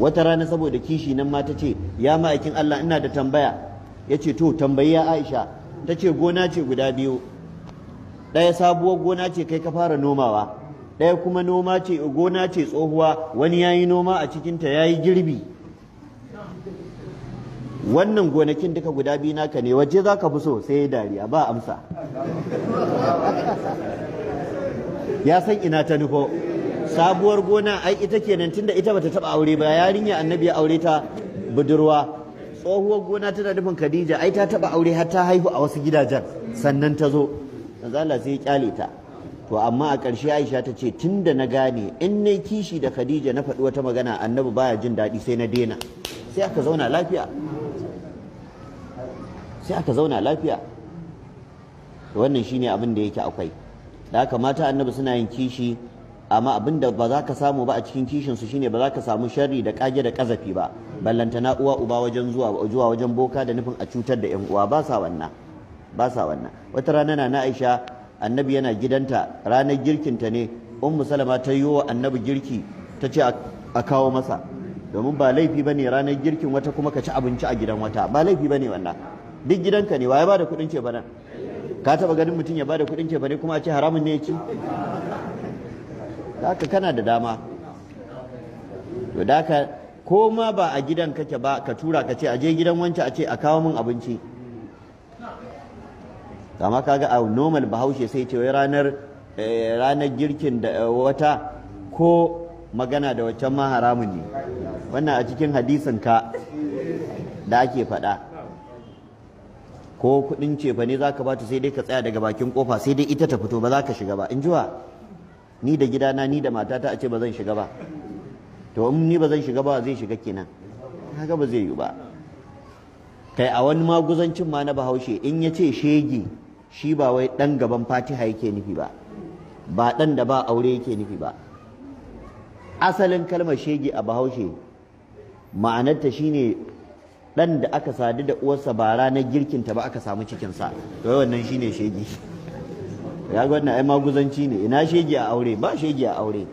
Wata rana saboda kishi nan ma ta ce, "Ya ma'aikin Allah, ina da tambaya." Ya ce, "To, tambayi ya Aisha." Ta ce, "Gona ce guda biyu, ɗaya sabuwar gona ce kai ka fara nomawa, ɗaya kuma noma ce gona ce tsohuwa, wani ya yi noma a cikinta, ya yi girbi. Wannan gonakin duka guda biyu naka ne, waje za ka fi so?" Sai ya dariya, ba amsa. Ya san ina ta nufo. Sabuwar gona ai ita kenan, tunda ita bata taba aure ba, yarinya annabi ya aure ta budurwa. Tsohuwar gona tana nufin Khadija, ai ta taba aure har ta haihu a wasu gidajen sannan ta zo. Manzo Allah sai ya kyale ta. To amma a ƙarshe Aisha ta ce, tunda na gane in nayi kishi da Khadija na faɗi wata magana annabi baya jin daɗi, sai na daina. Sai aka zauna lafiya, sai aka zauna lafiya. Wannan shine abin da yake akwai. Da haka mata annabi suna yin kishi, amma abin da ba za ka samu ba a cikin kishin su shine ba za ka samu sharri da kage da kazafi ba, ballantana uwa uba wajen zuwa wajen boka da nufin a cutar da yan uwa. Ba sa wannan, ba sa wannan. Wata rana na Aisha, annabi yana gidanta, ranar girkinta ne, Ummu Salama ta yi wa annabi girki, ta ce a kawo masa, domin ba laifi bane ranar girkin wata kuma ka ci abinci a gidan wata, ba laifi bane wannan. Duk gidanka ne, waye ba da kuɗin cefanen? Ka taba ganin mutum ya bada kuɗin cefane kuma a ce haramun ne ya ci? Haka kana da dama. To da haka ko ma ba a gidan kake ba, ka tura ka ce a je gidan wancan a ce a kawo min abinci. Amma kaga a normal Bahaushe sai ce wai ranar girkin da wata ko magana da waccan ma haramun ne. Wannan a cikin hadisin ka da ake faɗa, ko kuɗin cefa ne zaka bata, sai dai ka tsaya daga bakin kofa, sai dai ita ta fito, ba za ka shiga ba. In jiwa ni da gidana, ni da matata, a ce ba zan shiga ba? To in ni ba zan shiga ba, zai shiga kenan? Kaga ba zai yi ba. Kai, a wani maguzancin ma na Bahaushe, in ya ce shege, shi ba wai ɗan gaban fatiha yake nufi ba, ba ɗan da ba aure yake nufi ba. Asalin kalmar shege a Bahaushe ma'anarta shine ɗan da aka sadu da uwarsa ba ranar girkinta ba aka samu cikinsa, to wannan shine shege. Ya ga wannan ai maguzanci ne. Ina shege a aure? Ba shege a aure.